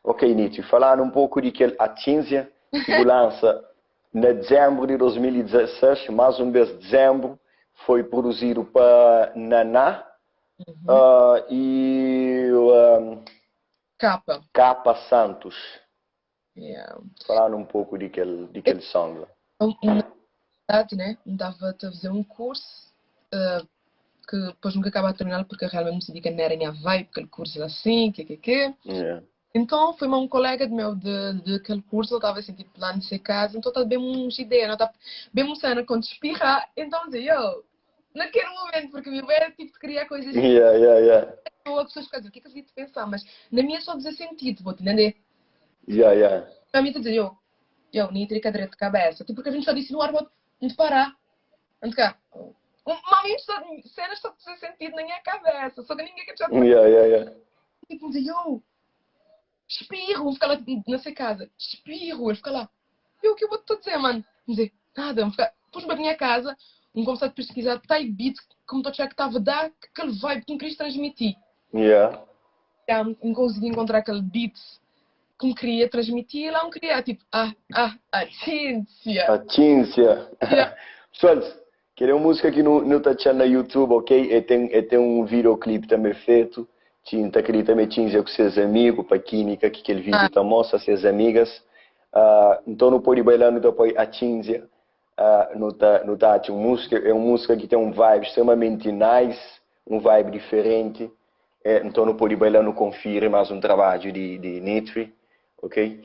Ok, Nitri, falanu un poku di kel Atinzia ki bu lansa na dizembru di 2016, más un bes dizembru, foi produzidu pa Naná i Kapa. Kapa Santos. Yeah. Falanu un poku di kel di kel song la. Na verdade, né, N tava ta faze un kursu que depois nunca acaba de terminar porque realmente me senti que não era minha vibe, aquele curso era assim, que que que. Yeah. Então foi um colega de meu de, de aquele curso, ele estava assim, tipo, lá nessa casa, então estava bem uns ideias, não estava bem uma cena quando espirra, então dizia, eu, naquele momento, porque eu era tipo de criar coisas Yeah, yeah, yeah. ou as pessoas ficam a dizer, o que é que eu devia de pensar? Mas na minha só fazia sentido, vou te entender. Yeah, yeah. Para mim, dizer, eu, nem teria cadeira de cabeça, tipo, porque a gente só disse no ar, vou te parar. Não cá. Mami, só, cenas só fazem sentido na minha cabeça, só que ninguém quer Yeah, yeah, yeah. Tipo, dizer, eu, espirro, fica lá na sua casa, espirro, ele fica lá, eu, o que eu vou te dizer, mano? Não dizer, nada, vou ficar, pus-me para a minha casa, um começar a pesquisar type beat, como estou a achar que estava a dar, aquele vibe que me querias transmitir. Yeah. Já, não consegui encontrar aquele beat que me queria transmitir, lá me queria, tipo, ah, ah, a Cíntia. A Cíntia. Yeah. Pessoal, querer uma música aqui no tá na YouTube, ok? E tem um videoclipe também feito. Tinta queria também Cíntia com seus amigos, para química, que aquele vídeo tá mostra seus amigas. Então não pode bailar no depois a Cíntia. No tá uma música, é uma música que tem um vibe extremamente nice, um vibe diferente. É, então não pode bailar no confira mais um trabalho de Nitri, ok?